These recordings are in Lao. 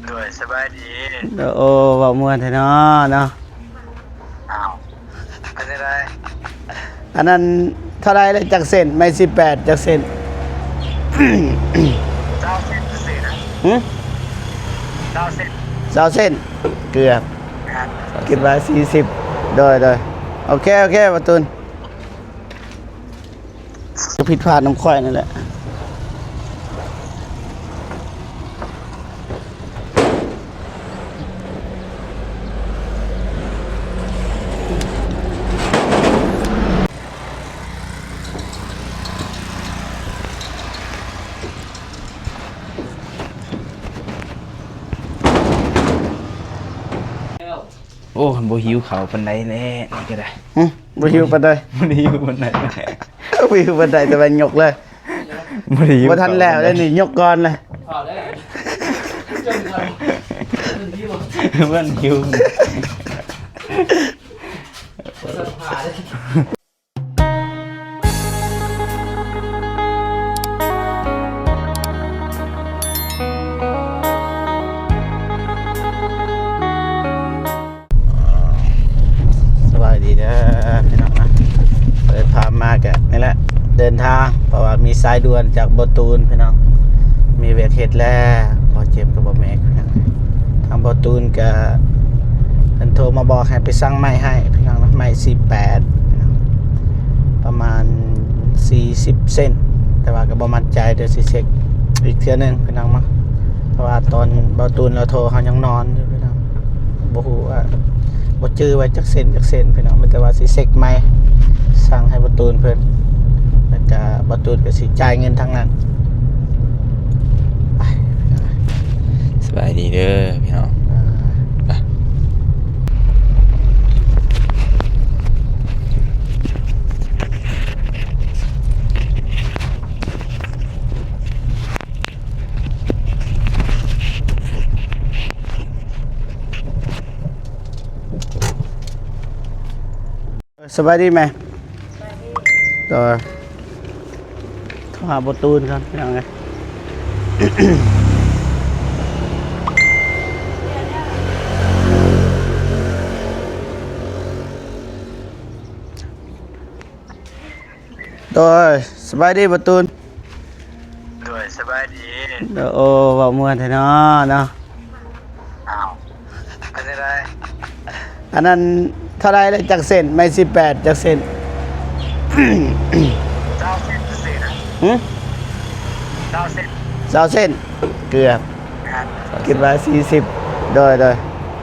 ໂດຍ ສະບາຍດີ. ໂດຍ ໂອ້ ເວົ້າມ່ວນແທ້ເນາະ ເນາະ. ອ້າວ ເປັນຈັ່ງໃດ? ອັນນັ້ນເທົ່າໃດລະ ຈັກເສັ້ນ? ໄມ້ສິບແປດ ຈັກເສັ້ນ? ຊາວເສັ້ນຊື່ໆນະ. ຫຶ? ຊາວເສັ້ນ ຊາວເສັ້ນ ເກືອບ ແມ່ນ ຄິດວ່າສີ່ສິບ. ໂດຍ ໂດຍ ໂອເຄ ໂອເຄ ບ່າວຕູນ. ຜິດພາດນຳຂ້ອຍນັ້ນແຫຼະ. ໂອ້ ບໍ່ຫິວເຂົ້າປານໃດແຫຼະ ນີ້ກໍໄດ້. ຫຶ? ບໍ່ຫິວປານໃດ? ບໍ່ໄດ້ຫິວປານໃດ ບໍ່ຫິວປານໃດ ແຕ່ວ່າຍົກເລີຍ. ບໍ່ໄດ້ຫິວ ບໍ່ທັນແລ້ວເດ້ນີ້ ຍົກກ່ອນເລີຍ. ມັນຫິວ. ສະບາຍດີເດີພີ່ນ້ອງນະ. ເປີດພາບມາກະນີ້ແຫຼະ ເດີນທາງ ເພາະວ່າມີສາຍດ່ວນຈາກບ່າວຕູນພີ່ນ້ອງ. ມີວຽກເຮັດແລ້ວ ບໍ່ເຈັບກໍບໍ່ແມ່ນ. ທາງບ່າວຕູນກະ ເພິ່ນໂທມາບອກໃຫ້ໄປສັ່ງໄມ້ໃຫ້ພີ່ນ້ອງເນາະ ໄມ້ສີ່ແປດ ປະມານສີ່ສິບເຊັນ ແຕ່ວ່າກໍບໍ່ໝັ້ນໃຈ ດຽວຊິເຊັກອີກເທື່ອໜຶ່ງພີ່ນ້ອງເນາະ. ເພາະວ່າຕອນບ່າວຕູນລາວໂທ ເຮົາຍັງນອນຢູ່ພີ່ນ້ອງ ບໍ່ຮູ້ວ່າ ບໍ່ຈື່ວ່າຈັກເຊັນ ຈັກເຊັນພີ່ນ້ອງ ມີແຕ່ວ່າຊິເຊັກໃໝ່ ສັ່ງໃຫ້ບ່າວຕູນເພິ່ນ ແລ້ວກະບ່າວຕູນກໍຊິຈ່າຍເງິນທາງນັ້ນ. ໄປ ສະບາຍດີເດີພີ່ນ້ອງ. ອ່າ ໄປ. ສະບາຍດີແມ່. ສະບາຍດີ. ໂດຍ ໂທຫາບ່າວຕູນກ່ອນພີ່ນ້ອງເອີຍ. ໂດຍ ສະບາຍດີບ່າວຕູນ. ໂດຍ ສະບາຍດີ. ໂດຍ ໂອ້ ເວົ້າມ່ວນແທ້ເນາະ ເນາະ. ອ້າວ ເປັນຈັ່ງໃດ? ອັນນັ້ນເທົ່າໃດລະ ຈັກເສັ້ນ? ໄມ້ສິບແປດ ຈັກເສັ້ນ? ຊາວເສັ້ນຊື່ໆນະ. ຫຶ? ຊາວເສັ້ນ ຊາວເສັ້ນ ເກືອບ ແມ່ນ ຄິດວ່າສີ່ສິບ. ໂດຍ ໂດຍ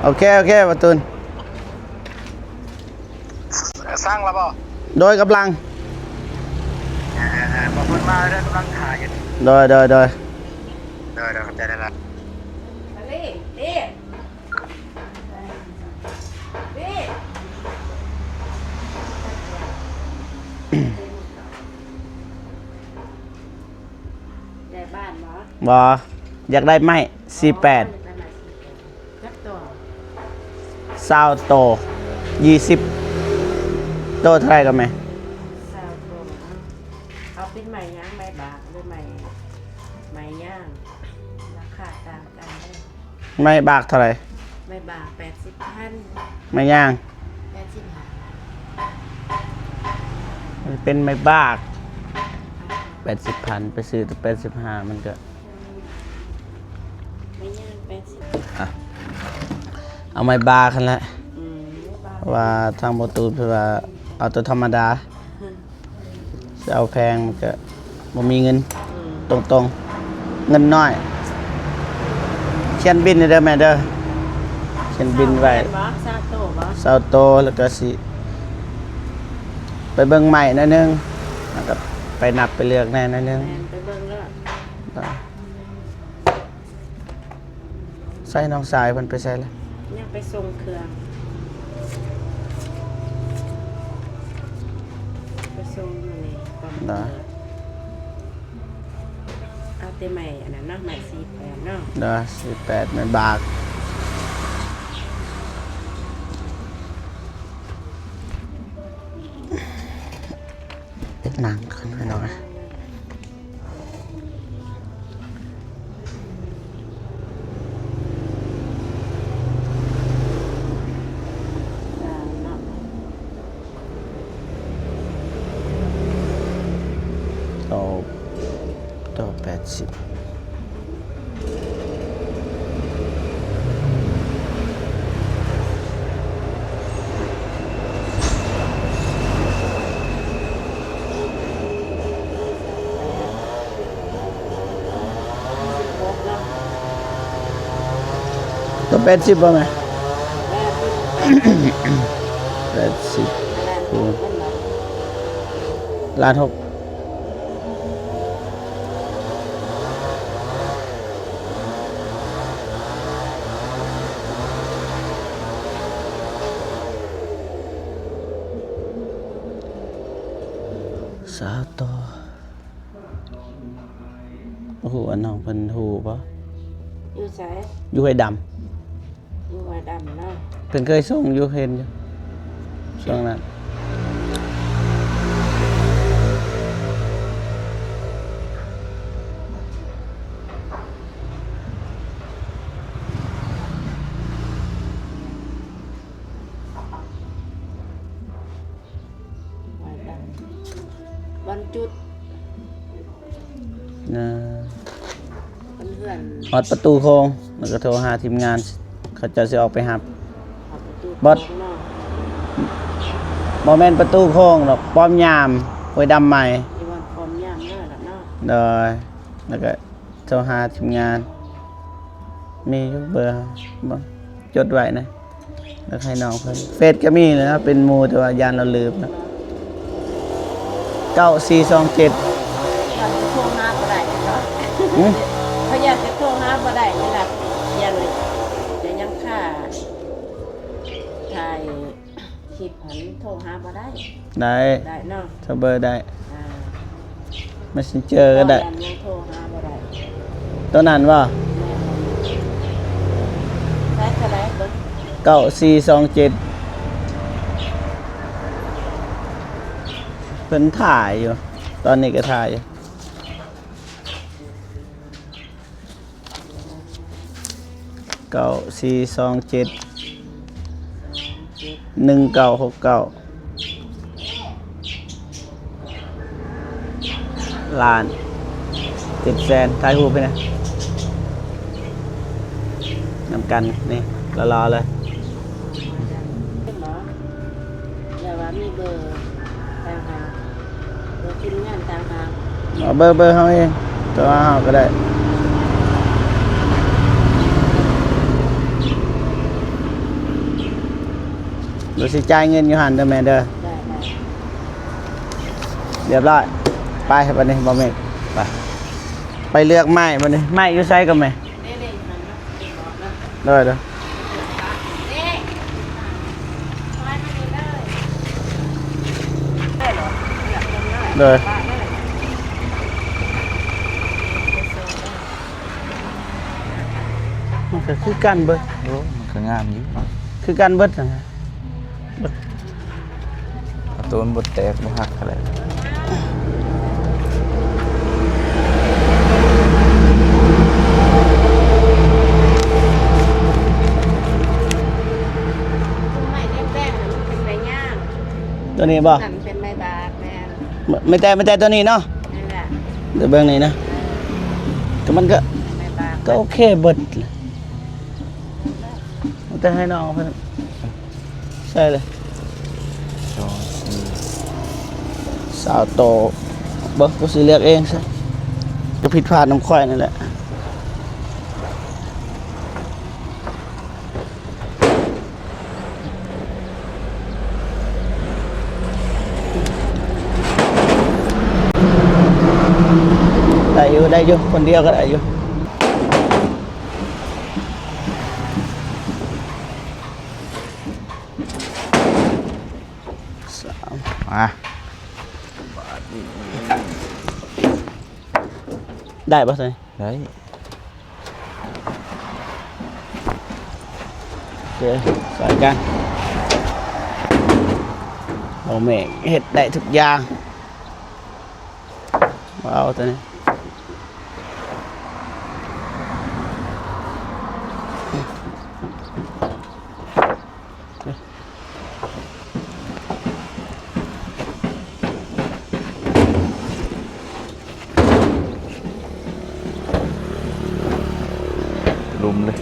ໂອເຄ ໂອເຄ ບ່າວຕູນ. ສັ່ງແລ້ວບໍ່? ໂດຍ ກຳລັງ. ເອີ ບອກເພິ່ນມາເດີ ກຳລັງຖ້າຢູ່. ໂດຍ ໂດຍ ໂດຍ ໂດຍ ຂອບໃຈຫຼາຍໆ. ໄດ້ບ້ານບໍ່? ບໍ່ ຢາກໄດ້ໄມ້ສີ່ແປດ. ຈັກໂຕ? ຊາວໂຕ ຊາວໂຕ ຊາວໂຕ ຊາວໂຕ. ເອົາເປັນໄມ້ຫຍັງ? ໄມ້ບາກ ຫຼື ໄມ້ ໄມ້ຍາງ? ລາຄາຕ່າງກັນເດີ. ໄມ້ບາກເທົ່າໃດ? ໄມ້ບາກແປດສິບພັນ. ໄມ້ຍາງ? ແປດສິບຫ້າ. ມັນເປັນໄມ້ບາກ ແປດສິບພັນ ໄປຊື້ແຕ່ແປດສິບຫ້າ ມັນກະ ໄມ້ຍາງແປດສິບ. ອ່ະ ເອົາໄມ້ບາກຫັ້ນແຫຼະ. ອືມ ເພາະວ່າທາງບ່າວຕູນເພິ່ນວ່າເອົາໂຕທຳມະດາ ຊິເອົາແພງມັນກະບໍ່ມີເງິນ. ອືມ ຕົງໆ ເງິນນ້ອຍ. ຂຽນບິນໃຫ້ເດີແມ່ເດີ ຂຽນບິນໄວ້. ຊາວໂຕບໍ່? ຊາວໂຕ ຊາວໂຕ ແລ້ວກະຊິໄປເບິ່ງໄມ້ໜ້ອຍໜຶ່ງ ແລ້ວກະໄປນັບໄປເລືອກແດ່ໜ້ອຍໜຶ່ງ. ແມ່ນ ໄປເບິ່ງເລີຍ. ໃສນ້ອງຊາຍເພິ່ນໄປໃສລະ? ຍັງໄປສົ່ງເຄື່ອງ ໄປສົ່ງຢູ່ໃນປ້ອມເລີຍ. ເອົາແຕ່ໄມ້ອັນນັ້ນເນາະ ໄມ້ສີ່ແປດເນາະ. ເດີ ສີ່ແປດ ໄມ້ບາກ. ເຮັດໜັງກ່ອນພີ່ນ້ອງ. ໂ ກໍແປດສິບບໍ່ແມ່? ແປດສິບ ໂອ້ ລ້ານຫົກ. ສາວຕໍ່ ບໍ່ຮູ້ວ່ານ້ອງເພິ່ນຮູ້ບໍ່? ຢູ່ໃສ? ຢູ່ຫ້ວຍດຳ. ຢູ່ຫ້ວຍດຳເນາະ. ເພິ່ນເຄີຍສົ່ງຢູ່ ເຫັນຢູ່ຊ່ວງນັ້ນ. ວັນຈັນ ວັນຈຸດ ເອີ ເພິ່ນເຮືອນ ຮອດປະຕູໂຄງ ແລ້ວກໍໂທຫາທີມງານ ເຂົາເຈົ້າຊິອອກໄປຮັບ. ຮອດປະຕູໂຄງເນາະ. ບໍ່ແມ່ນປະຕູໂຄງດອກ ປ້ອມຍາມຫ້ວຍດຳໃໝ່. ຢູ່ວັນປ້ອມຍາມເດີເນາະ. ໂດຍ ແລ້ວກໍ ໂທຫາທີມງານ ມີຢູ່ເບີ ເບິ່ງ ຈົດໄວ້ນະ ແລ້ວໃຫ້ນ້ອງເພິ່ນ. ເຟສກໍມີນະ ເປັນໝູ່ ແຕ່ວ່າຢ້ານລາວລືມນະ ເກົ້າສີ່ສອງເຈັດ. ຢ້ານໂທຫາບໍ່ໄດ້ເນາະ. ຫື? ເຂົາຢ້ານຈະໂທຫາບໍ່ໄດ້ນີ້ລະ ຢ້ານ ຢ້ານຍັງຄາ ຖ່າຍ ຄລິບຫັ້ນໂທຫາບໍ່ໄດ້. ໄດ້ ໄດ້ເນາະ. ໂທເບີໄດ້ ອ່າ ແມັດເຊັນເຈີກໍໄດ້. ຕອນນັ້ນຍັງໂທຫາບໍ່ໄດ້. ໂຕນັ້ນບໍ່? ແມ່ນ. ໃຊ້ເທົ່າໃດເບິ່ງ? ເກົ້າສີ່ສອງເຈັດ. ເພິ່ນຖ່າຍຢູ່ ຕອນນີ້ກໍຖ່າຍຢູ່. ເກົ້າສີ່ສອງເຈັດ ໜຶ່ງເກົ້າຫົກເກົ້າ. ລ້ານເຈັດແສນ. ຖ່າຍຮູບໃຫ້ແດ່ ນຳກັນນີ້ ຫຼໍ່ໆເລີຍ. ແລ້ວວ່າມີເບີຕ່າງຫາກ ເບີທີມງານຕ່າງຫາກ. ເອົາເບີ ເບີເຮົາເອງ ໂທຫາເຮົາກໍໄດ້ ເຮົາຊິຈ່າຍເງິນຢູ່ຫັ້ນເດີແມ່ເດີ. ໄດ້ ໄດ້ ຮຽບຮ້ອຍ. ໄປບັດນີ້ ບໍ່ແມ່ນ ໄປ ໄປເລືອກໄມ້ບັດນີ້. ໄມ້ຢູ່ໃສກໍແມ່? ໂດຍ ໂດຍ ໂດຍ ມັນກໍຄືກັນເບິດ. ໂອ້ ມັນກໍງາມຢູ່ ຄືກັນເບິດຫັ້ນນະ. ປະຕູມັນບໍ່ແຕກບໍ່ຫັກກໍໄດ້. ຕົ້ນໄມ້ແດງໆ ຫັ້ນມັນເປັນໄມ້ຍາງ. ຕົວນີ້ບໍ່? ນັ້ນເປັນໄມ້ບາກ. ແມ່ນ ແມ່ນແຕ່ ແມ່ນແຕ່ຕົວນີ້ເນາະ. ນັ້ນແຫຼະ ດຽວເບິ່ງນີ້ນະ. ເອີ ກໍມັນກໍ ໄມ້ບາກ ກໍໂອເຄເບິດ. ແຕ່ໃຫ້ນ້ອງເພິ່ນໃສ່ເລີຍ ສອງ ສີ່ ຊາວໂຕ. ເບິ່ງ ກູຊິເລືອກເອງຊະ ກໍຜິດພາດນຳຂ້ອຍນັ້ນແຫຼະ. ໄດ້ຢູ່ ໄດ້ຢູ່ ຄົນດຽວກໍໄດ້ຢູ່. ສາມ ມາ ບາດນີ້ ໄດ້ບໍ່? ໄດ້ ໂອເຄ ຊ່ອຍກັນ. ໂອເມກເຮັດໄດ້ທຸກຢ່າງ. ເອົາຕົວນີ້ ລົມເລີຍ.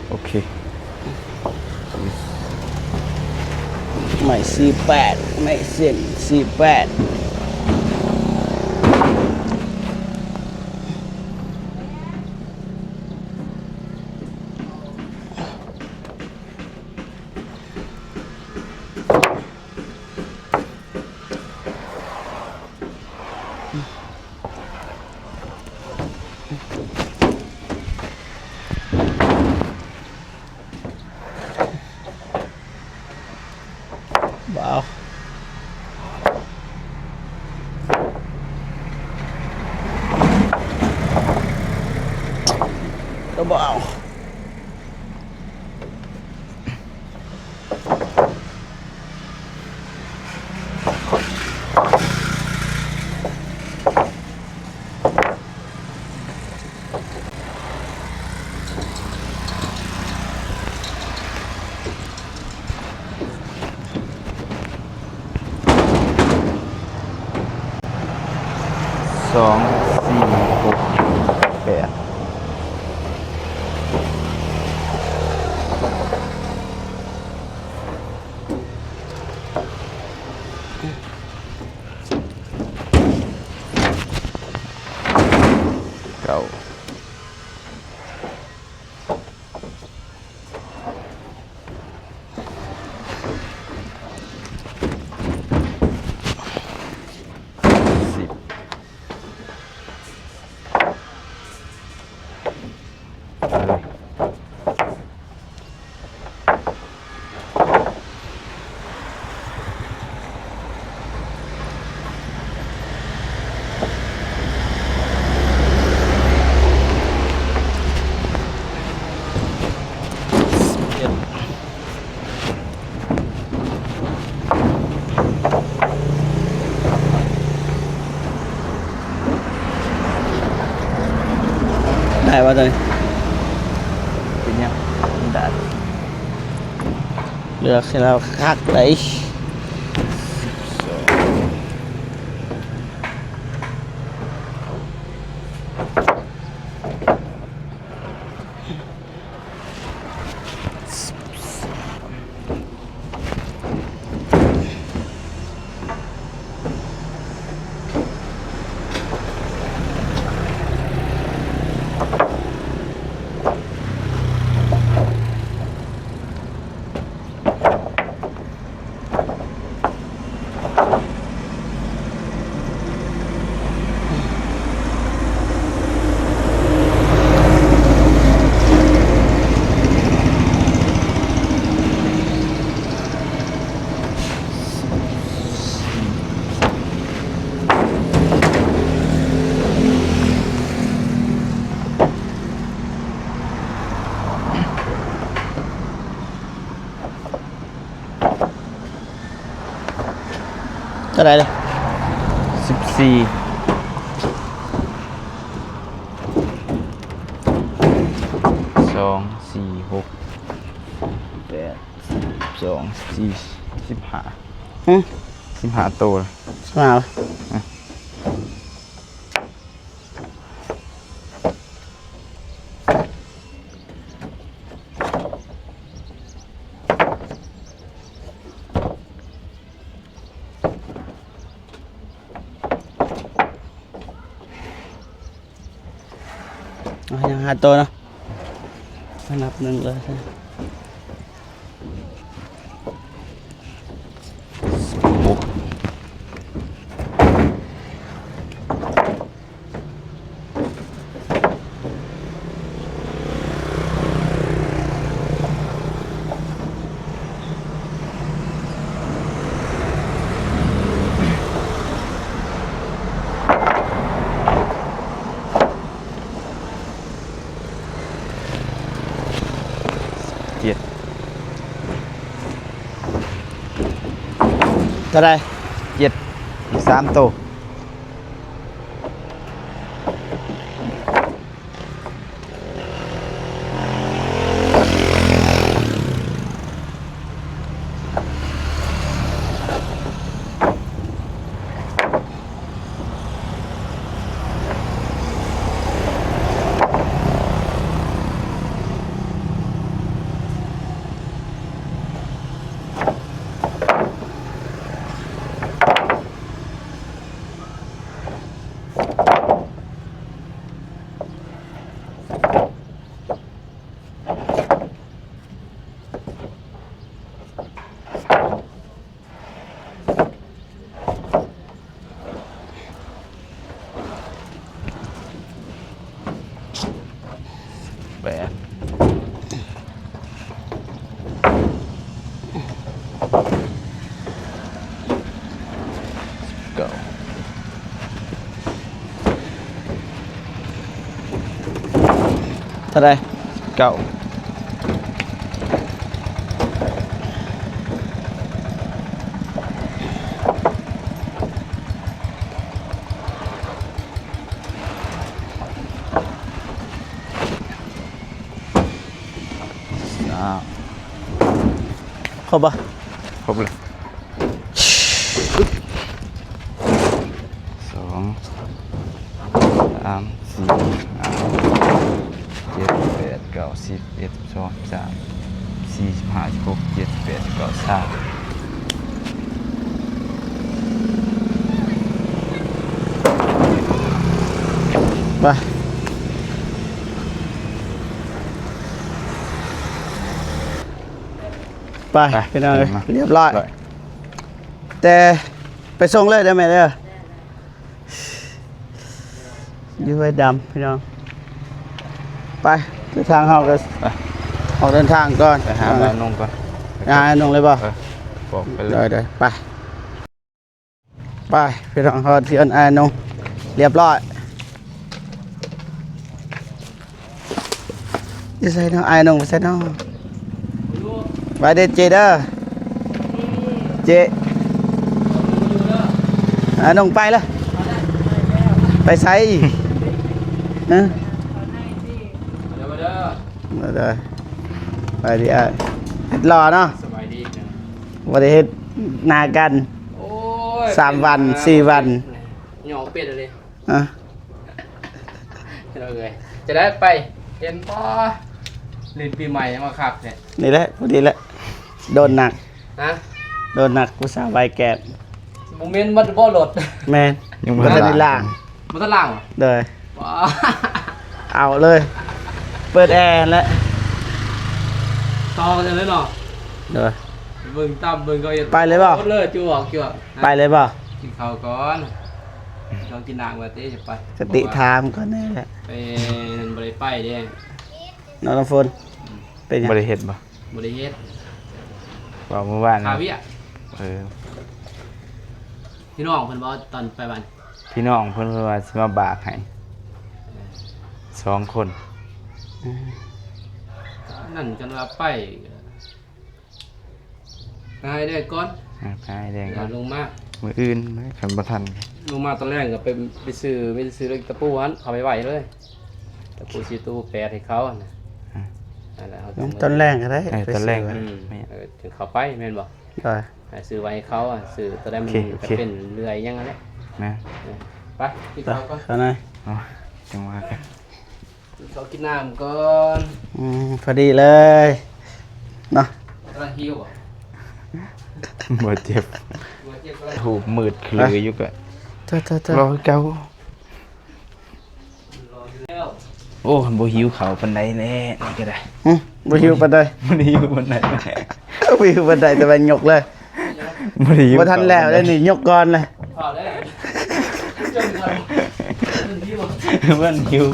ໂອເຄ ໄມ້ສີ່ແປດ ໄມ້ເສັ້ນສີ່ແປດ. ເກົ້າ ສິບ ໄດ້ບໍ່ຕົວນີ້? ເປັນຫຍັງ? ໄດ້. ເລືອກໃຫ້ລາວຄັກໄດ໋. ສິບສອງ ເທົ່າໃດລະ? ສິບສີ່ ສອງ ສີ່ ຫົກ ແປດ ສິບສອງ ສິບສີ່ ສິບຫ້າ ຫຶ? ສິບຫ້າໂຕລະ ສິບຫ້າລະ? ອື. ອ່ະ ຍັງຫ້າໂຕເນາະ ນັບໜຶ່ງເລີຍ. ເຈັດ ເທົ່າໃດ? ເຈັດ ອີກສາມໂຕ. ແປດ ເກົ້າ ເທົ່າໃດ? ເກົ້າ. ອ້າວ ຄົບບໍ່? ຄົບເລີຍ. ສອງ ສາມ ສີ່ ຫ້າ ຫົກ ເຈັດ ແປດ ເກົ້າ ສິບ ສິບເອັດ ສິບສອງ ສິບສາມ ສີ່ ສິບຫ້າ ສິບຫົກ ສິບເຈັດ ສິບແປດ ສິບເກົ້າ ສາມ ໄປ. ໄປ ໄປ ພີ່ນ້ອງເອີຍ ເນາະ ລຽບຮ້ອຍ ແຕ່ໄປສົ່ງເລີຍເດີແມ່ເດີ ຢູ່ຫ້ວຍດຳພີ່ນ້ອງ. ໄປ ເດີນທາງເຮົາກໍ ໄປ ອອກເດີນທາງກ່ອນ ໄປຫາບ້ານນົງກ່ອນ ໄປຫານົງເລີຍບໍ່? ເອີ ບອກໄປເລີຍ ໄດ້ໆ ໄປ. ໄປພີ່ນ້ອງ ຮອດເຮືອນອ້າຍນົງ ລຽບຮ້ອຍ. ຢູ່ໃສເນາະ ອ້າຍນົງໄປໃສເນາະ? ໄປເດີເຈເດີ ເຈ ອ້າຍນົງໄປລະ ໄປໃສ? ຮະ ມາເດີ ມາເດີ ໄປດີອ້າຍ ເຮັດຫຼໍ່ເນາະ ສະບາຍດີ ບໍ່ໄດ້ເຫັນໜ້າກັນ ໂອ້ຍ ສາມວັນ ເປັນ ສີ່ວັນ ຫຍອກເປັດເລີຍ ຮະ ເອີຍ ຈະໄດ້ໄປເຫັນບໍ່? ຫຼິ້ນປີໃໝ່ມາຄັກແທ້ ນີ້ແຫຼະ ພໍດີແຫຼະ ໂດນໜັກ ຮະ ໂດນໜັກ ຜູ້ສາວໄວແກບ ບໍ່ແມ່ນມັນບໍ່ລົດ ແມ່ນ ຍັງບໍ່ທັນໄດ້ລ້າງ ບໍ່ທັນລ້າງຫວາ? ໂດຍ ວ້າ ເອົາເລີຍ ເປີດແອຫັ້ນແຫຼະ ຕໍ່ກັນເລີຍເນາະ ໂດຍ ເບິ່ງຕາມເບິ່ງເຂົາເຮັດ ໄປເລີຍບໍ່? ໂອ້ ເລີຍ ຈວກ ຈວກ ໄປເລີຍບໍ່? ກິນເຂົ້າກ່ອນ ຕ້ອງກິນນ້ຳກ່ອນຕິ ຈະໄປ ສະຕິຖາມກ່ອນແດ່ແຫຼະ ໄປນັ້ນບໍ່ໄດ້ໄປເດ້ ນ້ອງນ້ຳຝົນ ອືມ ເປັນຫຍັງ? ບໍ່ໄດ້ເຮັດບໍ່? ບໍ່ໄດ້ເຮັດ ເວົ້າມື້ວານ ຄາວຽກ ເອີ ພີ່ນ້ອງເພິ່ນເວົ້າຕອນໄປບ້ານ ພີ່ນ້ອງເພິ່ນ ເພິ່ນວ່າຊິມາບາກໃຫ້ ເອີ ສອງຄົນ ອືມ ນັ້ນກັນວ່າໄປ ໄປຫາອ້າຍແດງກ່ອນ ອ່າ ໄປຫາອ້າຍແດງກ່ອນ ແລ້ວລົງມາ ມື້ອື່ນນະ ຄັນບໍ່ທັນ ລົງມາຕອນແລງກໍໄປ ໄປຊື້ ໄປຊື້ເຫຼັກຕະປູຫັ້ນ ເຂົ້າໄປໄວ້ເລີຍ ຕະປູສີ່ຕູແປດໃຫ້ເຂົາຫັ້ນນະ ອ່າ ນັ້ນແຫຼະ ເຮົາຕ້ອງ ອືມ ຕອນແລງກໍໄດ້ ເອີ ໄປຊື້ ຕອນແລງ ອືມ ແມ່ນ ເອີ ຈຶ່ງເຂົ້າໄປແມ່ນບໍ່? ໂດຍ ໃຫ້ຊື້ໄວ້ໃຫ້ເຂົາ ຊື້ໂຕໃດມັນ ໂອເຄ ໂອເຄ ຈະເປັນເລື່ອຍຫຍັງຫັ້ນແຫຼະ ແມ່ນ ເອີ ໄປ ກິນເຂົ້າກ່ອນ ເຂົ້າໃນ ເອົາ ຈັ່ງວ່າກັນ ກິນເຂົ້າກິນນ້ຳກ່ອນ ອືມ ພໍດີເລີຍເນາະ ກຳລັງຫິວບໍ່? ບໍ່ເຈັບ ບໍ່ເຈັບກໍໄດ້ ຮູບມືດຄືຢູ່ກໍ ເອີ ລໍຄືເກົ່າ ໂອ້ ບໍ່ຫິວເຂົ້າປານໃດແຫຼະ ນີ້ກໍໄດ້ ຫຶ ບໍ່ຫິວປານໃດ ບໍ່ໄດ້ຫິວປານໃດ ບໍ່ຫິວປານໃດ ແຕ່ວ່າຍົກເລີຍ ບໍ່ໄດ້ຫິວ ບໍ່ທັນແລ້ວເດ້ນີ້ ຍົກກ່ອນເລີຍ ເຂົ້າໄດ້ ມັນຫິວ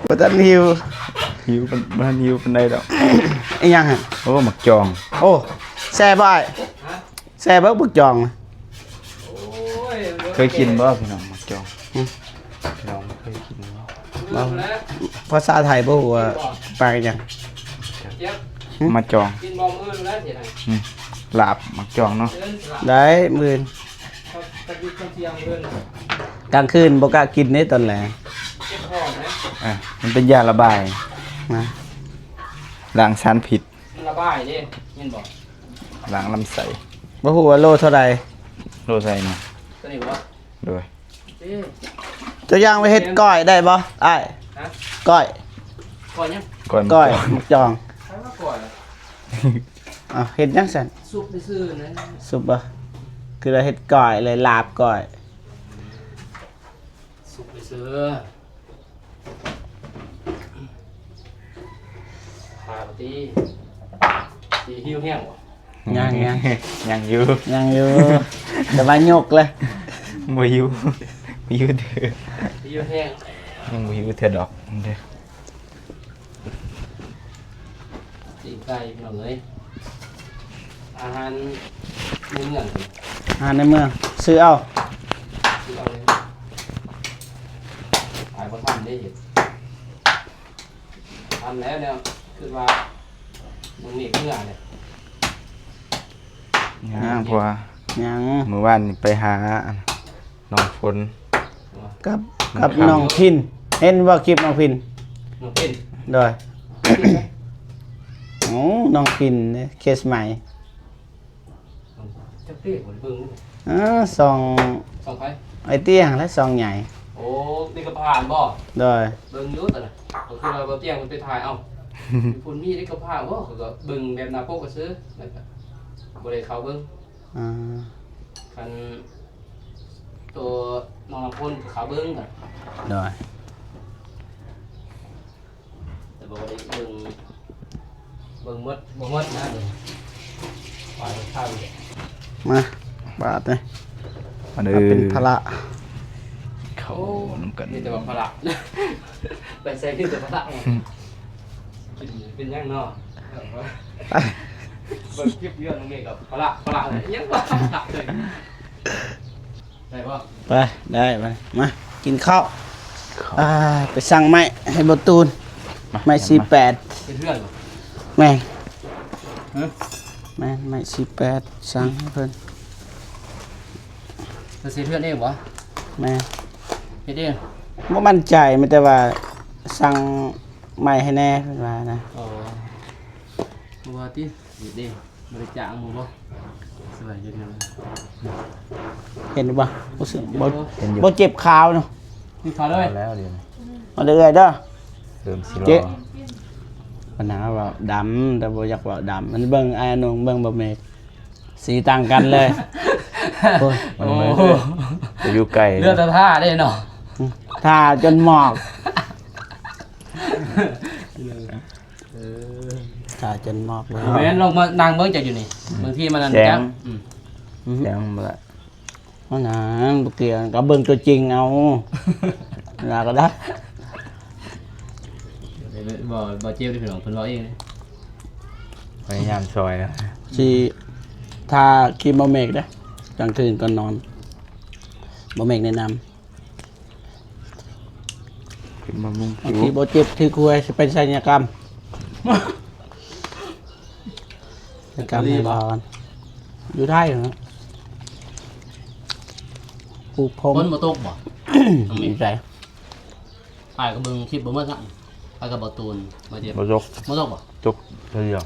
ບໍ່ທັນຫິວ ຫິວ ບໍ່ທັນຫິວປານໃດດອກ ອີຫຍັງຫັ້ນ? ໂອ້ ໝາກຈອງ ໂອ້ ແຊບບໍ່ອ້າຍ? ແຊບບໍ່ໝາກຈອງ? ໂອ້ຍ ເຄີຍກິນບໍ່ພີ່ນ້ອງໝາກຈອງ? ຫຶ ພີ່ນ້ອງເຄີຍກິນບໍ່? ບໍ່ ພາສາໄທບໍ່ຮູ້ວ່າປາກຫຍັງ ໝາກຈອງ ກິນບໍ່ມື້ແລ້ວຊິໄດ້ ຫຶ ລາບໝາກຈອງເນາະ ໄດ້ມື້ອື່ນ ກາງຄືນບໍ່ກະກິນເດ້ຕອນແລງ ເຈັບທ້ອງນະ ອ່າ ມັນເປັນຢາລະບາຍນະ ລ້າງສານພິດ ມັນລະບາຍເດ້ ແມ່ນບໍ່? ລ້າງລຳໄສ້ ບໍ່ຮູ້ວ່າໂລເທົ່າໃດ ໂລເທົ່າໃດນະ ຕົວນີ້ບໍ່? ໂດຍ ເຈົ້າຢ່າງໄປເຮັດກ້ອຍໄດ້ບໍ່ອ້າຍ? ຮະ? ກ້ອຍ ກ້ອຍຫຍັງ? ກ້ອຍໝາກຈອງ ກ້ອຍໝາກຈອງ ໃຜວ່າກ້ອຍລະ? ອ້າວ ເຮັດຫຍັງຊັ້ນ? ຊຸບຊື່ໆນະ ຊຸບບໍ່? ຄືວ່າເຮັດກ້ອຍເລີຍ ລາບກ້ອຍ ຊຸບຊື່ໆ ພາກະຕິ ຊິຫິວແຮງບໍ່? ຍັງ ຍັງ ຍັງຢູ່ ຍັງຢູ່ ແຕ່ວ່າຍົກເລີຍ ບໍ່ຫິວ ບໍ່ຫິວເທື່ອ ຫິວແຮງ ຍັງບໍ່ຫິວເທື່ອດອກເດີ. ປີ້ງໄກ່ພີ່ນ້ອງເອີຍ ອາຫານໃນເມືອງ ອາຫານໃນເມືອງ ຊື້ເອົາ ຊື້ເອົາເລີຍ ຂາຍບໍ່ທັນເດ້ ເຮັດທັນແລ້ວ ແນວຄິດວ່າມື້ນີ້ເມືອແຫຼະ ຍັງ ເພາະວ່າ ຍັງ ມື້ວານນີ້ໄປຫາ ນ້ອງຝົນ ກັບ ກັບນ້ອງພິນ ເຫັນບໍ່ຄລິບນ້ອງພິນ? ນ້ອງພິນ ໂດຍ ໂອ້ ນ້ອງພິນເດ້ ເຄສໃໝ່ ຈັກເດ້ ບໍ່ໄດ້ເບິ່ງ ເອີ ຊ່ອງ ຊ່ອງໃຜ? ໄອ້ເຕ້ຍຫັ້ນແຫຼະ ຊ່ອງໃຫຍ່ ໂອ້ ເດັກກຳພ້າຫັ້ນບໍ່? ໂດຍ ເບິ່ງຢູ່ຕອນນັ້ນ ກໍຄືວ່າບໍ່ຕຽງມັນໄປຖ່າຍ ເອົ້າ ຢູ່ພຸ້ນມີເດັກກຳພ້າບໍ່? ຂ້ອຍກໍເບິ່ງແບບໜ້າປົກຊື່ໆ ແລ້ວກໍບໍ່ໄດ້ເຂົ້າເບິ່ງ ອ່າ ຄັນໂຕນ້ອງນ້ຳຝົນກໍເຂົ້າເບິ່ງ ໂດຍ ແຕ່ບໍ່ໄດ້ເບິ່ງ ເບິ່ງໝົດບໍ່ໝົດນະ ໄປທາງນີ້ ມາ ບາດນີ້ ມາເດີ ເປັນພາລະ ເຂົ້ານຳກັນ ມີແຕ່ວ່າພາລະ ໄປໃສມີແຕ່ພາລະ ກິນເປັນຫຍັງເນາະ ໄປ ເບິ່ງຄລິບຍ້ອນນີ້ກໍພາລະ ພາລະ ຫຍັງວ່າພາລະເລີຍ. ໄດ້ບໍ່? ໄປ ໄດ້ ໄປ ມາ ກິນເຂົ້າ ເຂົ້າ ອ່າ ໄປສັ່ງໄມ້ໃຫ້ບໍ່ຕູນ ມາ ໄມ້ສີ່ແປດ ເຮັດເຮືອນບໍ່? ແມ່ນ ຮະ? ແມ່ນ ໄມ້ສີ່ແປດ ສັ່ງໃຫ້ເພິ່ນ ເຮັດເຮືອນເອງບໍ່? ແມ່ນ ເຮັດເອງ ບໍ່ໝັ້ນໃຈ ມີແຕ່ວ່າສັ່ງໄມ້ໃຫ້ແດ່ ເພິ່ນວ່ານະ ອໍ ບໍ່ວ່າຕິ ເຮັດເອງ. ບໍ່ໄດ້ຈ້າງໝູ່ບໍ່? ສະບາຍດີເນາະ ເຫັນບໍ່? ບໍ່ ເຫັນຢູ່ ບໍ່ເຈັບຂາວເນາະ ກິນເຂົ້າເລີຍ ເອົາແລ້ວດຽວນີ້ ເອົາເລື້ອຍເດີ ເລີ່ມຊິຫຼໍ່ ເຈັບ ບັນຫາເວົ້າດຳ ແຕ່ບໍ່ຢາກເວົ້າດຳ ມັນເບິ່ງອ້າຍນົງ ເບິ່ງບໍ່ເມກ ສີຕ່າງກັນເລີຍ ໂອ້ຍ ມັນ ໂອ້ ໄປຢູ່ໄກ ເຫຼືອແຕ່ທ່າເດ້ເນາະ ອືມ ທ່າຈົນໝອກ ເອີ ຖ້າຈົນມອກເລີຍ ແມ່ນ ລອງມານັ່ງເບິ່ງຈັກຢູ່ນີ້ ບາງທີມັນອັນ ແຈ້ງ ຈັກ ອືມ ແຈ້ງບໍ່ລະ ມັນຫຍັງບໍ່ກ່ຽວ ກໍເບິ່ງຕົວຈິງເອົາ ລະກໍໄດ້ ບໍ່ ບໍ່ເຈັບເດ້ພີ່ນ້ອງ ເພິ່ນເວົ້າເອງເດ້ ພະຍາຍາມຊ່ອຍນະ ຊິທາຄຣີມບໍ່ເມກເດ້ ກາງຄືນກ່ອນນອນ ບໍ່ເມກແນະນຳ. ກິນມະມ່ວງ ບາງທີບໍ່ເຈັບຖືກຫວຍ ຊິໄປໄສຍະກຳ ໄສຍະກຳໃຫ້ລາວ ຢູ່ໄທຫັ້ນນະ ປູກຜົມ ຝົນບໍ່ຕົກບໍ່? ຢູ່ໃສ? ອ້າຍກໍເບິ່ງຄລິບບໍ່ໝົດຊ້ຳ ໄປກັບບໍ່ຕູນ ບໍ່ເຈັບ ບໍ່ຕົກ ບໍ່ຕົກບໍ່? ຕົກເທື່ອດຽວ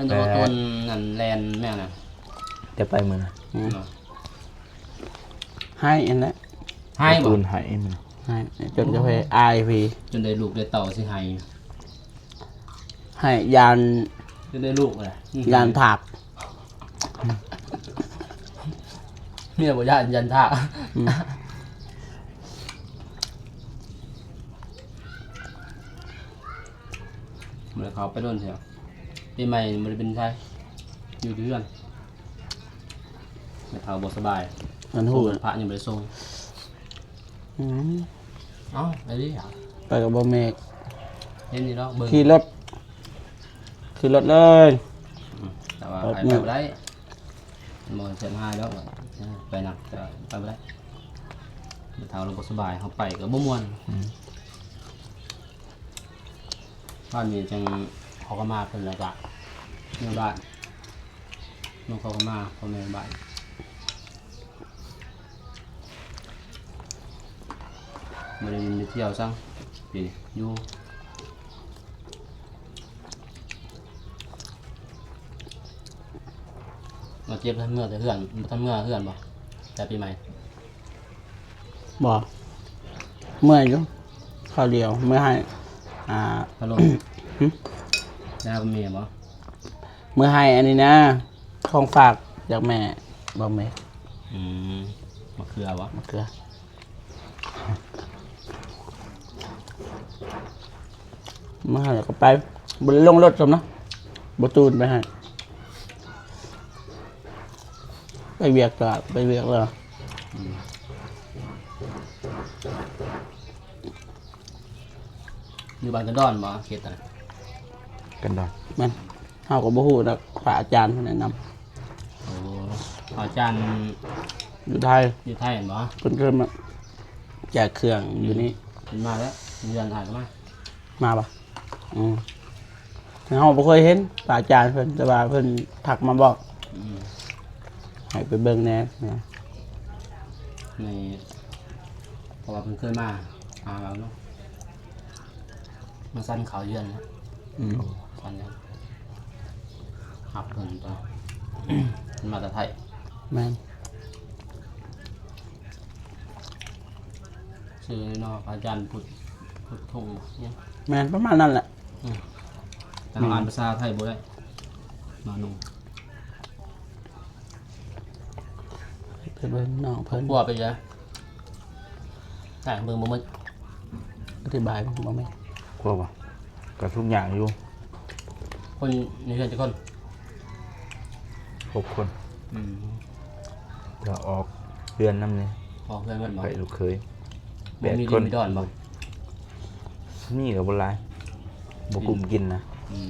ແຕ່ບໍ່ຕູນນັ້ນແລ່ນແມ່ນນະ ແຕ່ໄປມື້ນັ້ນ ອືມ ເນາະ ໄຫ້ອັນນັ້ນ ໄຫ້ບໍ່? ກາຕູນໄຫ້ມັນ ໄຫ້ ຈົນກາແຟອາຍພີ ຈົນໄດ້ລູກໄດ້ເຕົ້າຊິໄຫ້ ໄຫ້ຢ້ານ ຈົນໄດ້ລູກແຫຼະ ຢ້ານຖາກ ເມຍບໍ່ຢ້ານ ຢ້ານຖາກ ອືມ ບໍ່ໄດ້ເຂົ້າໄປດົນແທ້ ປີໃໝ່ບໍ່ໄດ້ບິນໄທ ຢູ່ແຕ່ເຮືອນ ແມ່ເຖົ້າບໍ່ສະບາຍ ມັນຮູ້ ພະຍັງບໍ່ໄດ້ສົ່ງ ອືມ ເອົ້າ ໄປເລີຍ ໄປກັບບໍ່ເມກ ເຫັນຢູ່ດອກ ເບິ່ງ ຂີ່ລົດ ຂີ່ລົດເລີຍ ອືມ ແຕ່ວ່າໄປບໍ່ໄດ້ ບໍ່ເສຍຫາຍດອກ ໄປນຳ ແຕ່ໄປບໍ່ໄດ້ ແມ່ເຖົ້າລາວບໍ່ສະບາຍ ເຮົາໄປກໍບໍ່ມ່ວນ ອືມ ບ້ານນີ້ຈັ່ງຂໍຂະມາເພິ່ນ ແລ້ວກະເມືອບ້ານ ມາຂໍຂະມາພໍ່ແມ່ບ້ານ ບໍ່ໄດ້ບິນໄປທ່ຽວຊ້ຳ ປີນີ້ຢູ່ ມາເຈັບທັນເມືອແຕ່ເຮືອນ ບໍ່ທັນເມືອເຮືອນບໍ່ ແຕ່ປີໃໝ່? ບໍ່ ເມື່ອຢູ່ ຄາວດຽວ ເມື່ອໃຫ້ ອ່າ ພະໂລ ຫຶ? ແລ້ວເມຍບໍ່? ເມື່ອໃຫ້ອັນນີ້ນະ ຂອງຝາກຈາກແມ່ ບໍ່ແມ່ນ ອືມ ມະເຂືອບໍ່? ມະເຂືອ ມາແລ້ວກໍໄປ ບໍ່ໄດ້ລົງລົດຊ້ຳນະ ບໍ່ຕູນໄປໃຫ້ ໄປວຽກກໍໄປວຽກແລ້ວ ອືມ ຢູ່ບ້ານກັນດອນບໍ່ ເຂດນັ້ນ? ກັນດອນ ແມ່ນ ເຮົາກໍບໍ່ຮູ້ດອກ ພະອາຈານເພິ່ນແນະນຳ ໂອ້ ພະອາຈານຢູ່ໄທ ຢູ່ໄທແມ່ນບໍ່? ເພິ່ນເຄີຍມາແຈກເຄື່ອງຢູ່ນີ້ ເພິ່ນມາແລ້ວ ເດືອນອາດກໍມາ ມາບໍ່? ອືມ ເຮົາບໍ່ເຄີຍເຫັນພະອາຈານເພິ່ນ ແຕ່ວ່າເພິ່ນທັກມາບອກ ອືມ ໃຫ້ໄປເບິ່ງແດ່ ໃນ ເພາະວ່າເພິ່ນເຄີຍມາຫາເຮົາເນາະ ມາສັນເຂົ້າເຮືອນນະ ອືມ ສັນເນາະ ຮັບເພິ່ນຕອນ ເພິ່ນມາແຕ່ໄທ ແມ່ນ ຊື່ເນາະ ພະອາຈານພຸດ ພຸດທົ່ງຫຍັງ ແມ່ນ ປະມານນັ້ນແຫຼະ ອືມ ແຕ່ເຮົາອ່ານພາສາໄທບໍ່ໄດ້ ມານຸ່ງ ໄປເບິ່ງນ້ອງເພິ່ນ ຄົວເປັນໃດ? ແຕ່ເບິ່ງບໍ່ໝົດ ອະທິບາຍບໍ່ແມ່ນ ຄົວບໍ່? ກະທຸກຢ່າງຢູ່ ຄົນໃນເຮືອນຈັກຄົນ? ຫົກຄົນ. ອືມ ກໍອອກເຮືອນນຳນີ້. ອອກເຮືອນເບິດບໍ່? ຂ້ອຍລູກເຂີຍ ບໍ່ມີ ແປດຄົນ. ມີດອນບໍ່? ມີກໍບໍ່ຫຼາຍ ບໍ່ກຸ້ມກິນນະ. ອືມ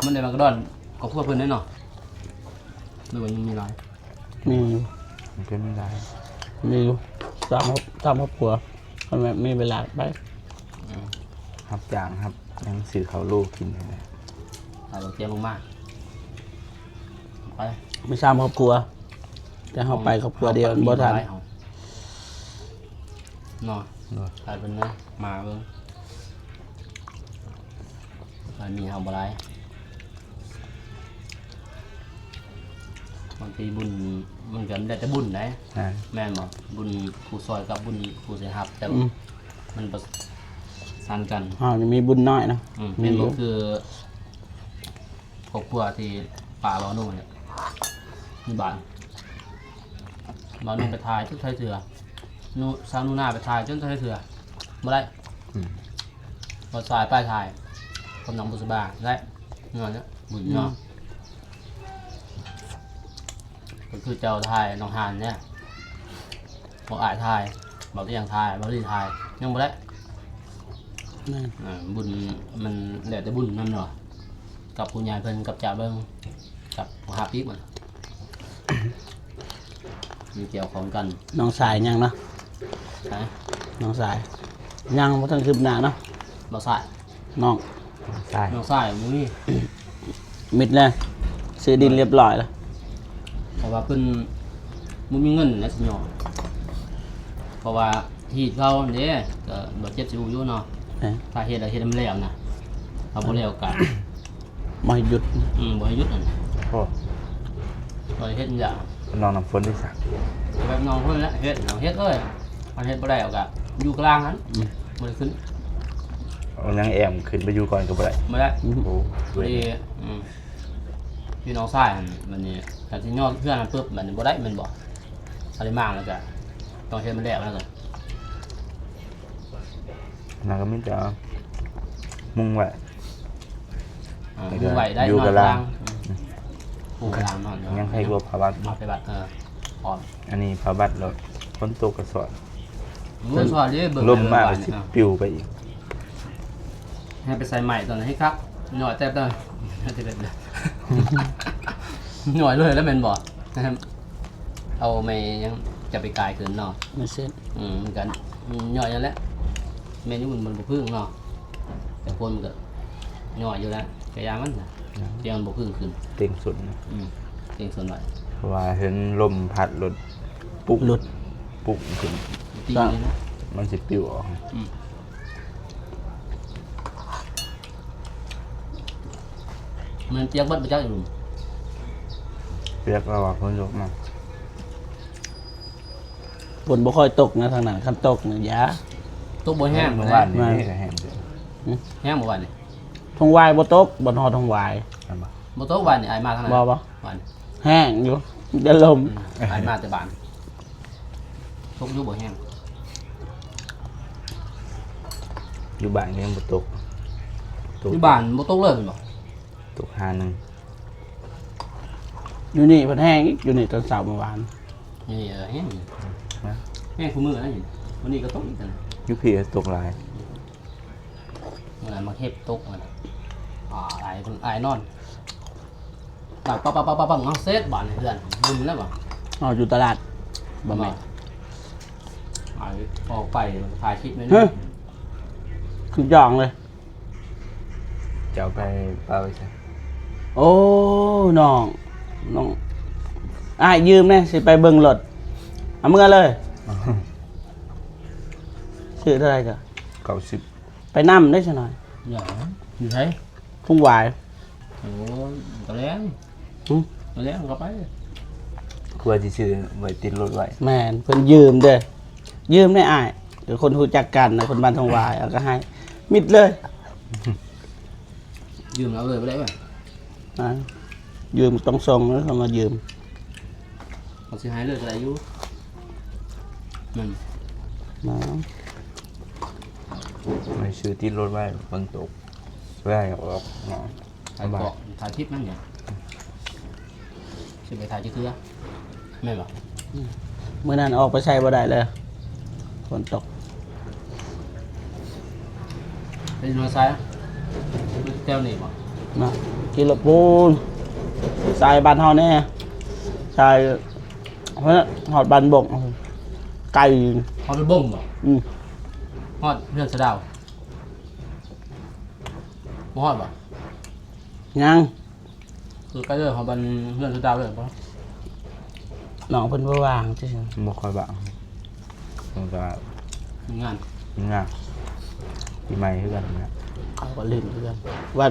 ມັນໄດ້ມາກະດອນຄອບຄົວເພິ່ນແດ່ເນາະ ຫຼືວ່າຍັງມີຫຼາຍ? ມີຢູ່ ມັນກໍມີຫຼາຍ ມີຢູ່ ສາມ ສາມຄອບຄົວ ຄັນແມ່ນມີເວລາໄປ. ອືມ ຮັບຈ້າງ ຮັບຫຍັງ ຊື້ເຂົ້າໂລກິນນີ້ແຫຼະ. ເອົາເອົາຕຽມລົງມາ ໄປ ມີສາມຄອບຄົວ ແຕ່ເຮົາໄປຄອບຄົວດຽວ ເຮົາໄປ ມັນບໍ່ທັນ ມີຫຼາຍເຮົາເນາະ. ໂດຍ ກາຍເປັນມາເບິ່ງ ມັນມີເຮົາບໍ່ຫຼາຍ. ບາງທີບຸນມັນກໍແລ້ວແຕ່ບຸນໄດ໋. ອ່າ ແມ່ນບໍ່? ບຸນຜູ້ຊ່ອຍກັບບຸນຜູ້ເສຍຮັບ ແຕ່ ອືມ ມັນປະສານກັນ. ເຮົານີ້ມີບຸນນ້ອຍເນາະ. ອືມ ມີ ແມ່ນບໍ່ ຢູ່ ຄືຄອບຄົວທີ່ປ້າເວົ້າໜູນີ້ ຢູ່ບ້ານ ເວົ້າໜູໄປຖ່າຍຈົນໄທເທື່ອ ໜູ ສາວໜູນາໄປຖ່າຍຈົນໄທເທື່ອ ບໍ່ໄດ້. ອືມ ບໍ່ສາຍໄປຖ່າຍ ກຳລັງບໍ່ສະບາຍໄດ້ ຍ້ອນນີ້ບຸນເນາະ. ອືມ ກໍຄືເຈົ້າຖ່າຍນ້ອງຫານນີ້ ບໍ່ອາຍຖ່າຍ ບໍ່ຕຽງຖ່າຍ ບໍ່ລີຖ່າຍ ຍັງບໍ່ໄດ້. ແມ່ນ ອ່າ ບຸນມັນແລ້ວແຕ່ບຸນນຳເນາະ ກັບຜູ້ໃຫຍ່ເພິ່ນ ກັບຈາເບິ່ງ ກັບຜູ້ຮັບອີກມັນ ມັນກ່ຽວຂ້ອງກັນ. ນ້ອງຊາຍຍັງເນາະ ຮະ? ນ້ອງຊາຍຍັງບໍ່ທັນຄືບໜ້າເນາະ ບໍ່ຊາຍ ນ້ອງຊາຍ ນ້ອງຊາຍບໍ່ມີ ມິດແລ້ວ ຊື້ດິນຮຽບຮ້ອຍແລ້ວ ເພາະວ່າເພິ່ນບໍ່ມີເງິນນະຊິຍໍ ເພາະວ່າຮີດເຂົາເດ້ ກໍບາດເຈັບຊິຮູ້ຢູ່ເນາະ. ເອີ ຖ້າເຮັດແລ້ວເຮັດໃຫ້ມັນແລ້ວນະ ຖ້າບໍ່ແລ້ວກໍ ບໍ່ໃຫ້ຢຸດ ອືມ ບໍ່ໃຫ້ຢຸດຫັ້ນ. ໂອ້ ບໍ່ໃຫ້ເຮັດຫຍັງ ນ້ອງນ້ຳຝົນເດ້ຊະ ແບບນ້ອງເພິ່ນແຫຼະເຮັດ ເຮັດເລີຍ ຄັນເຮັດບໍ່ໄດ້ກໍຢູ່ກາງຫັ້ນ. ອືມ ບໍ່ໄດ້ຂຶ້ນ ເອົານາງແອມຂຶ້ນໄປຢູ່ກ່ອນກໍບໍ່ໄດ້ ບໍ່ໄດ້. ອືມ ໂອ້ ເວີຍ ອືມ ພີ່ນ້ອງຊາຍຫັ້ນ ບັດນີ້ຄັນຊິຍ້ອນເຮືອນຫັ້ນປຶບ ບັດນີ້ບໍ່ໄດ້ແມ່ນບໍ່? ຄັນໄດ້ມາແລ້ວກໍຕ້ອງເຮັດໃຫ້ມັນແລ້ວ ແລ້ວກໍ ແລ້ວກໍມີແຕ່ມຸງໄວ້ ອ່າ ແລ້ວກໍມຸງໄວ້ໄດ້ ຢູ່ກັບລາງ ນອນລາງ ອືມ ປູກລາງນອນ ຍັງໃຫ້ກວ່າຜ້າບັດ ເອົາໄປບັດ ເອີ ອອກ ອັນນີ້ຜ້າບັດແລ້ວ ຝົນຕົກກໍຊອດ ໂອ້ຍ ຊອດເດ້ ເບິ່ງ ລົມມາກໍຊິ ອ່າ ປິວໄປອີກ. ໃຫ້ໄປໃສ່ໃໝ່ຕອນນັ້ນໃຫ້ຄັກ ຍ້ອຍແຕ່ ຍ້ອຍເລີຍແລ້ວແມ່ນບໍ່? ເອົາໄມ້ຫຍັງຈະໄປກາຍຂຶ້ນເນາະ ໄມ້ເຊັດ ອືມ ມັນກໍຍ້ອຍນັ້ນແຫຼະ ແມ່ນຢູ່ ມັນ ມັນບໍ່ເພິ່ງເນາະ ແຕ່ຄົນມັນກໍຍ້ອຍຢູ່ແລ້ວ ກະຢ່າມັນນະ ອືມ ແຕ່ມັນບໍ່ເພິ່ງຂຶ້ນ ເຕັງສົນນະ ອືມ ເຕັງສົນໄວ້ ເພາະວ່າເຫັນລົມພັດລົດ ປຸກ ຫຼຸດ ປຸກຂຶ້ນ ຕີນີ້ນະ ມັນຊິປິວອອກ ອືມ ມັນປຽກເບິດບໍ່ຈັກຢູ່ ປຽກ ເພາະວ່າຝົນຕົກມາ ຝົນບໍ່ຄ່ອຍຕົກນະທາງນັ້ນ ຄັນຕົກນີ້ຢ່າ ຕົກບໍ່ແຮງ ມື້ວານນີ້ ແຮງ ແຮງບໍ່ວານນີ້? ທົ່ງຫວາຍບໍ່ຕົກ ບໍ່ຮອດທົ່ງຫວາຍ ແມ່ນບໍ່? ບໍ່ຕົກວານນີ້ ອ້າຍມາທາງນັ້ນ ບໍ່ ບໍ່ ວານ ແຮງຢູ່ ແຕ່ລົມ ອືມ ອ້າຍມາແຕ່ບ້ານ ຕົກຢູ່ບໍ່ແຮງ ຢູ່ບ້ານກໍຍັງບໍ່ຕົກ ຕົກ ຢູ່ບ້ານບໍ່ຕົກເລີຍແມ່ນບໍ່? ຕົກຫາໜຶ່ງ ຢູ່ນີ້ເພິ່ນແຮງອີກ ຢູ່ນີ້ຕອນເຊົ້າມື້ວານ ຢູ່ນີ້ແຮງ ນະ ແຮງຄູ່ມື້ນະ ມື້ນີ້ກໍຕົກອີກນະ ຢູ່ພີ້ກໍຕົກຫຼາຍ. ມື້ນັ້ນໝາກເຫັບຕົກ ມື້ນັ້ນ ອ້າຍ ອ້າຍນອນ ປັງ ປັງ ເອົາເສັດບາດນີ້ເຮືອນ ບຸນແລ້ວບໍ່? ເອົາຢູ່ຕະຫຼາດ ບໍ່ແມ່ນ ອ້າຍອອກໄປ ຖ່າຍຄລິບໄວ້ ຮະ ຄືຈ້ອງເລີຍ ເຈົ້າໄປປະໄວ້ໃສ? ໂອ້ ນ້ອງ ນ້ອງ ອ້າຍຢືມແດ່ ຊິໄປເບິ່ງລົດ ເອົາເມືອເລີຍ ຊື້ເທົ່າໃດກໍ? ເກົ້າສິບ ໄປນຳໄດ້ຊະໜ້ອຍ ຢູ່ໃສ? ທົ່ງຫວາຍ ໂອ້ ຕອນແລງ ຫຶ? ຕອນແລງກໍໄປ ຄືວ່າຊິຊື້ໄວ້ຕິດລົດໄວ້ ແມ່ນ ເພິ່ນຢືມເດ້ ຢືມແດ່ອ້າຍ ເປັນຄົນຮູ້ຈັກກັນນະ ຄົນບ້ານທົ່ງຫວາຍ ເອົາກໍໃຫ້ ມິດເລີຍ ຢືມເອົາເລີຍບໍ່ໄດ້ຫວາ? ອ່າ ຢືມຕ້ອງສົ່ງເດີ ເຂົາມາຢືມ ເຂົາຊິໃຫ້ເລີຍກໍໄດ້ຢູ່ ແມ່ນ ມາ ໄວ້ຊື້ຕິດລົດໄວ້ ຝົນຕົກ ໄລ່ອອກເນາະ ຖ່າຍເກາະ ສະບາຍ ຖ່າຍຄລິບນັ້ນຫຍັງ ຊິໄປຖ່າຍຈັກເທື່ອ ແມ່ນບໍ່? ອືມ ມື້ນັ້ນອອກໄປໃສບໍ່ໄດ້ເລີຍ ຝົນຕົກ. ເປັນມາສາຍແຖວນີ້ບໍ່? ນະ ຂີ່ລົດປູນ ສາຍບ້ານເຮົາແດ່ ສາຍ ຮອດບ້ານບົກ ໄກ ຮອດບ້ານບົກບໍ່? ອືມ ຮອດເຮືອນສະດາວ ບໍ່ຮອດບໍ່? ຍັງ ຄືໃກ້ເລີຍ ຮອດບ້ານເຮືອນສະດາວເລີຍບໍ່? ນ້ອງເພິ່ນບໍ່ວ່າງ ບໍ່ຄ່ອຍວ່າງ ເພິ່ນກໍມີງານ ມີງານ ປີໃໝ່ຄືກັນນະ ເຂົາກໍຫຼິ້ນຄືກັນ ວ່າ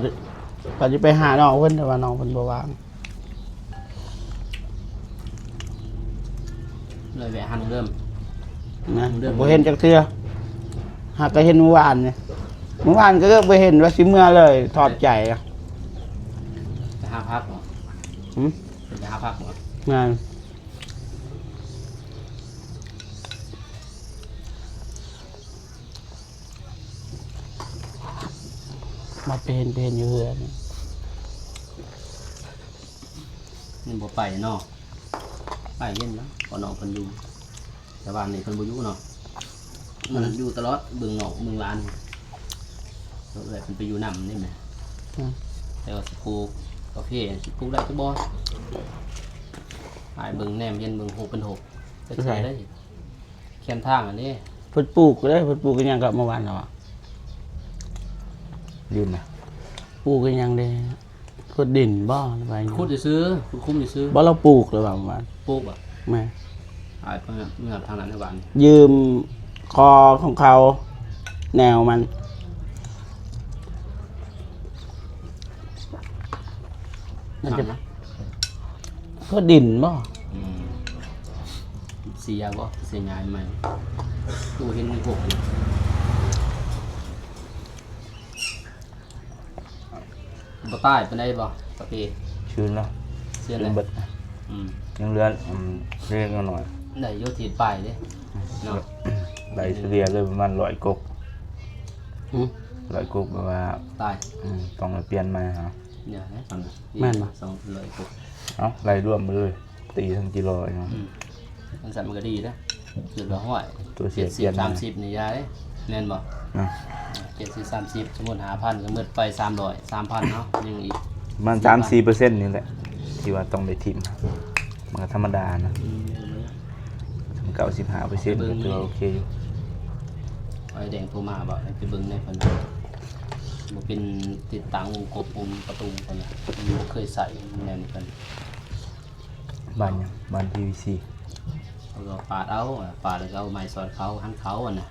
ວ່າຊິໄປຫານ້ອງເພິ່ນ ແຕ່ວ່ານ້ອງເພິ່ນບໍ່ວ່າງ. ເລີຍແວະຫາລຸງເດີມ ນະ ເດີມ ບໍ່ເຫັນຈັກເທື່ອ ຫາກະເຫັນມື້ວານນີ້ ມື້ວານກໍເລີກບໍ່ເຫັນ ວ່າຊິເມືອເລີຍ ຖອດໃຈ ໄປຫາພັກບໍ່? ຫືມ? ໄປຫາພັກບໍ່? ແມ່ນ ມາເປັນ ເປັນຢູ່ເຮືອນ ມັນບໍ່ໄປເນາະ ໄປເຫັນແລ້ວ ເພາະນ້ອງເພິ່ນຢູ່ ແຕ່ວ່ານີ້ເພິ່ນບໍ່ຢູ່ເນາະ ມັນ ອືມ ຢູ່ຕະຫຼອດ ເບິ່ງນ້ອງເບິ່ງຫຼານ ເອື້ອຍເພິ່ນໄປຢູ່ນຳນີ້ແມະ ອືມ ແຕ່ວ່າຊິປູກກາເຟ ຊິປູກໄດ້ຫຼືບໍ່ ອ້າຍເບິ່ງແນມເຫັນເບິ່ງຮູບເປັນຮູບ ໄປໃສ ໄປໃສ ແຄມທາງອັນນີ້ ເພິ່ນປູກເດ້ ເພິ່ນປູກອີ່ຫຍັງກໍເມື່ອວານເນາະ ລືມນະ ປູກອີ່ຫຍັງເດ້ ຂຸດດິນບໍ່ ຫຼືວ່າຫຍັງ ຂຸດຊື່ໆ ຂຸດຄຸ້ມຊື່ໆ ບໍ່ ລາວປູກຫຼືວ່າເມື່ອວານ ປູກບໍ່? ແມ່ນ ອ້າຍເພິ່ນເມືອທາງນັ້ນໃນວານ ຢືມຄໍຂອງເຂົາ ແນວມັນ ມັນຈະ ຫຍັງນະ? ຂຸດດິນບໍ່? ອືມ ເສຍບໍ່? ເສຍຫຍ້າຍໃໝ່ ຄືເຫັນມີພວກຢູ່ ບໍ່ຕາຍປານໃດບໍ່? ກາເຟ ຊື້ນແລ້ວ ຊື້ນ ຊື້ນແລ້ວ ເບິດ ອືມ ຍັງເຫຼືອ ອືມ ເລັກນ້ອຍ ໄດ້ຢູ່ທີ່ປາຍເດ້ ອືມ ເນາະ ໄດ້ສະເລ່ຍເລີຍປະມານຮ້ອຍກົກ ຫືມ ຮ້ອຍກົກ ແບບວ່າ ຕາຍ ອືມ ຕ້ອງໄດ້ປ່ຽນໃໝ່ຫາ ຢ່າແລ້ວ ແມ່ນບໍ່? ສອງຮ້ອຍກົກ ເອົ້າ ໄລ່ລວມໄປເລີຍ ຕີທັງຈີໂລເນາະ ອືມ ອັນຊັ້ນມັນກໍດີເດ້ ເກີດວ່າ ຫ້ອຍ ຕົວເສຍ ເຈັດສິບ ປ່ຽນ ສາມສິບນີ້ຢ່າເດ້ ແມ່ນບໍ່? ນະ ເຈັດສິບ ສາມສິບ ສົມມຸດ ຫ້າພັນ ກໍໝົດໄປ ສາມຮ້ອຍ ສາມພັນເນາະ ຍັງອີກ ປະມານ ສາມສີ່ເປີເຊັນນີ້ແຫຼະ ທີ່ວ່າຕ້ອງໄດ້ຖິ້ມ ມັນກໍທຳມະດານະ ອືມ ເກົ້າສິບຫ້າເປີເຊັນ ກໍຖືວ່າໂອເຄຢູ່ ໄອ້ແດງໂທມາບໍ່ ໃຫ້ໄປເບິ່ງແດ່ເພິ່ນ ບໍ່ເປັນຕິດຕັ້ງວົງກົບວົງປະຕູເພິ່ນ ເພິ່ນບໍ່ເຄີຍໃຊ້ແນວນີ້ເພິ່ນ ບ້ານຫຍັງ? ບ້ານ ພີ ວີ ຊີ ເຂົາກໍປາດເອົາ ປາດແລ້ວກໍເອົາໄມ້ສອດເຂົາ ຫັນເຂົາຫັ້ນນະ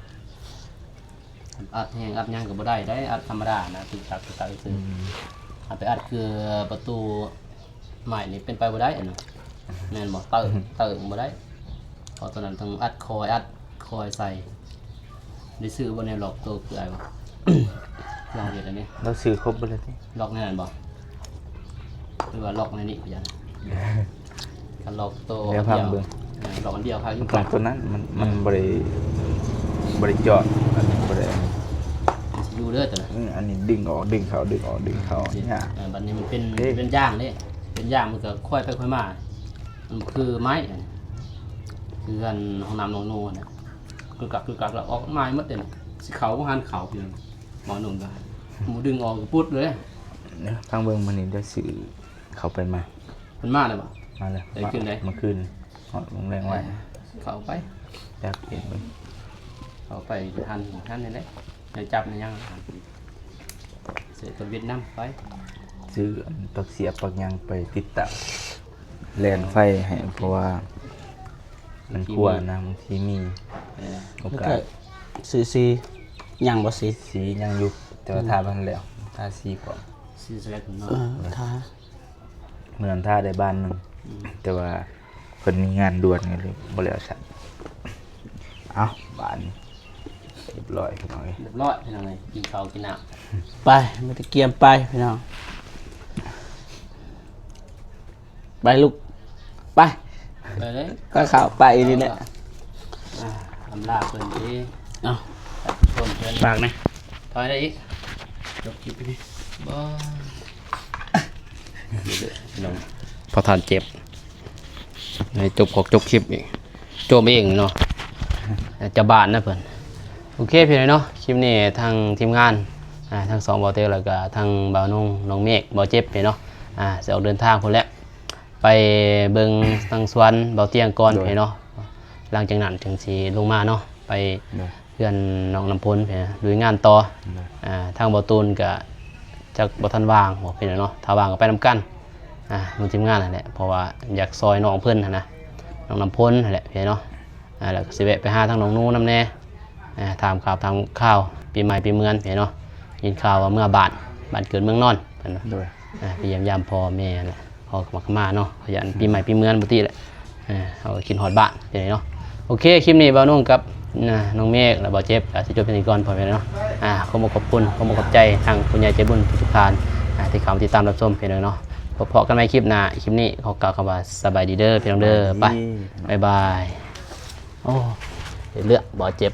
ອັດແຮງອັດຫຍັງກໍບໍ່ໄດ້ເດ້ ອັດທຳມະດານະ ຕຶກຕັກ ຕຶກຕັກຊື່ ອືມ ອັດໄປອັດຄືປະຕູໄມ້ນີ້ເປັນໄປບໍ່ໄດ້ຫັ້ນນະ ແມ່ນບໍ່? ເຕີ ເຕີບໍ່ໄດ້ ເພາະຕອນນັ້ນຕ້ອງອັດຄອຍ ອັດຄອຍໃສ່ ໄດ້ຊື້ບໍ່ແນວລັອກໂຕຄືອ້າຍບໍ່? ລອງເຮັດອັນນີ້ ລາວຊື້ຄົບເບິດແລ້ວຕິ? ລັອກແນວນັ້ນບໍ່? ຫຼືວ່າລັອກແນວນີ້ ຄືຫຍັງ? ຄັນລັອກໂຕດຽວ ເອີ ລັອກອັນດຽວຄັກຢູ່ ຕ້ອງໂຕນັ້ນ ມັນ ມັນບໍ່ໄດ້ ບໍ່ໄດ້ຈອດ ອັນນີ້ບໍ່ໄດ້ ມັນຊິຢູ່ເດີໂຕນັ້ນ ອືມ ອັນນີ້ດຶງອອກດຶງເຂົ້າ ດຶງອອກດຶງເຂົ້າ ຍາກ ເອີ ບັດນີ້ມັນເປັນ ເປັນຢາງເດ້ ເປັນຢາງມັນກໍຄ່ອຍໄປຄ່ອຍມາ ມັນຄືໄມ້ ຄືອັນຫ້ອງນ້ຳນ້ອງໂນຫັ້ນນະ ກຶກກັກ ກຶກກັກ ແລ້ວອອກມາໝົດເດ້ ຊິເຂົ້າບໍ່ທັນເຂົ້າ ໝໍໜຸ່ມກໍ ໝູດຶງອອກກໍປຸດເລີຍ ເນາະ ຟັງເບິ່ງ ມື້ນີ້ໄດ້ຊື້ເຂົ້າໄປມາ ເພິ່ນມາແລ້ວບໍ່? ມາແລ້ວ ໄດ້ຂຶ້ນໄດ້ ເມື່ອຄືນ ຮອດໂມງແລງໄວ ເອີ ເຂົ້າໄປ ຈັກເຫັນເບິ່ງ ເຂົ້າໄປທັນ ທັນນີ້ແຫຼະ ໄດ້ຈັບໄດ້ຫຍັງ ເສຍຕົນເວັດນຳໄປ ຊື້ອັນປັກສຽບປັກຫຍັງໄປຕິດຕັ້ງ ແລ່ນໄຟໃຫ້ ເພາະວ່າມັນກົວນະ ບາງທີມີ ເອີ ໂອກາດ ຊື້ສີຍັງບໍ່? ສີ ສີຍັງຢູ່ ແຕ່ວ່າ ອືມ ທາບໍ່ທັນແລ້ວ ທາສີກ່ອນ ສີສະແລັກເນາະ ເອີ ທາ ມື້ນັ້ນທາໄດ້ບານໜຶ່ງ ອືມ ແຕ່ວ່າເພິ່ນມີງານດ່ວນກໍເລີຍບໍ່ແລ້ວຊະ ເອົ້າ ບາດນີ້ ຮຽບຮ້ອຍພີ່ນ້ອງເອີຍ ຮຽບຮ້ອຍພີ່ນ້ອງເອີຍ ກິນເຂົ້າກິນນ້ຳ ໄປ ມີແຕ່ກຽມໄປພີ່ນ້ອງ ໄປລູກ ໄປ ໄປເລີຍ ກໍເຂົ້າໄປນີ້ແຫຼະ ອ່າ ອຳລາເພິ່ນຕິ ເອົ້າ ໄປຊົມເພິ່ນ ຝາກນະ ຖອຍໄດ້ອີກ ຈົບຄລິບນີ້ ພໍ່ທ່ານເຈັບ ໃຫ້ຈົບຂອກຈົບຄລິບອີກ ໂຈມເອງເນາະ ເຈົ້າບ້ານນະເພິ່ນ. ໂອເຄ ພີ່ນ້ອງເນາະ ຄລິບນີ້ທາງທີມງານ ອ່າ ທັງສອງບ່າວເຕີ ແລ້ວກະທາງບ່າວນົງ ນ້ອງເມກ ບ່າວເຈັບ ພີ່ນ້ອງເນາະ ອ່າ ຊິອອກເດີນທາງພຸ້ນແຫຼະ ໄປເບິ່ງທາງສວນບ່າວຕຽງກ່ອນ ໂດຍ ພີ່ນ້ອງເນາະ ຫຼັງຈາກນັ້ນຈຶ່ງຊິລົງມາເນາະ ໄປ ໂດຍ ເຮືອນນ້ອງນ້ຳຝົນ ລຸຍງານຕໍ່ ໂດຍ ອ່າ ທາງບ່າວຕູນກະຈັກບໍ່ທັນວ່າງບໍພີ່ນ້ອງເນາະ ຖ້າວ່າງກໍໄປນຳກັນ ອ່າ ໝູ່ທີມງານຫັ້ນແຫຼະ ເພາະວ່າຢາກຊ່ອຍນ້ອງເພິ່ນຫັ້ນນະ ນ້ອງນ້ຳຝົນຫັ້ນແຫຼະພີ່ນ້ອງເນາະ ອ່າ ແລ້ວກໍຊິແວະໄປຫາທາງນ້ອງໜູນຳແດ່ ອ່າ ຖາມຂ່າວຖາມຄາວ ປີໃໝ່ປີເມືອນພີ່ນ້ອງເນາະ ຍິນຂ່າວວ່າເມືອບ້ານ ບ້ານເກີດເມືອງນອນເພິ່ນວ່າ ໂດຍ ອ່າ ໄປຢ້ຽມຢາມພໍ່ແມ່ຫັ້ນແຫຼະ ຂໍຂະມາເນາະ ຢ້ານປີໃໝ່ປີເມືອນບໍ່ຕິແຫຼະ ເອີ ເຮົາກໍຄິດຮອດບ້ານຈັ່ງໃດເນາະ. ໂອເຄ ຄລິບນີ້ບ່າວນົງກັບ ນະ ນ້ອງເມກ ແລະ ບ່າວເຈັບ ກໍຊິຈົບເປັນນີ້ກ່ອນ ພໍ່ແມ່ເນາະ. ອ່າ ຂໍຂອບຄຸນ ຂໍຂອບໃຈທາງຜູ້ໃຫຍ່ໃຈບຸນທຸກໆທ່ານ ອ່າ ທີ່ເຂົ້າມາຕິດຕາມຮັບຊົມພີ່ນ້ອງເນາະ. ພົບພໍ້ກັນໃໝ່ຄລິບໜ້າ ຄລິບນີ້ຂໍກ່າວຄຳວ່າສະບາຍດີເດີພີ່ນ້ອງເດີ. ສະບາຍດີ ໄປ ບາຍບາຍ. ໂອ້ ເລື່ອງບ່າວເຈັບ.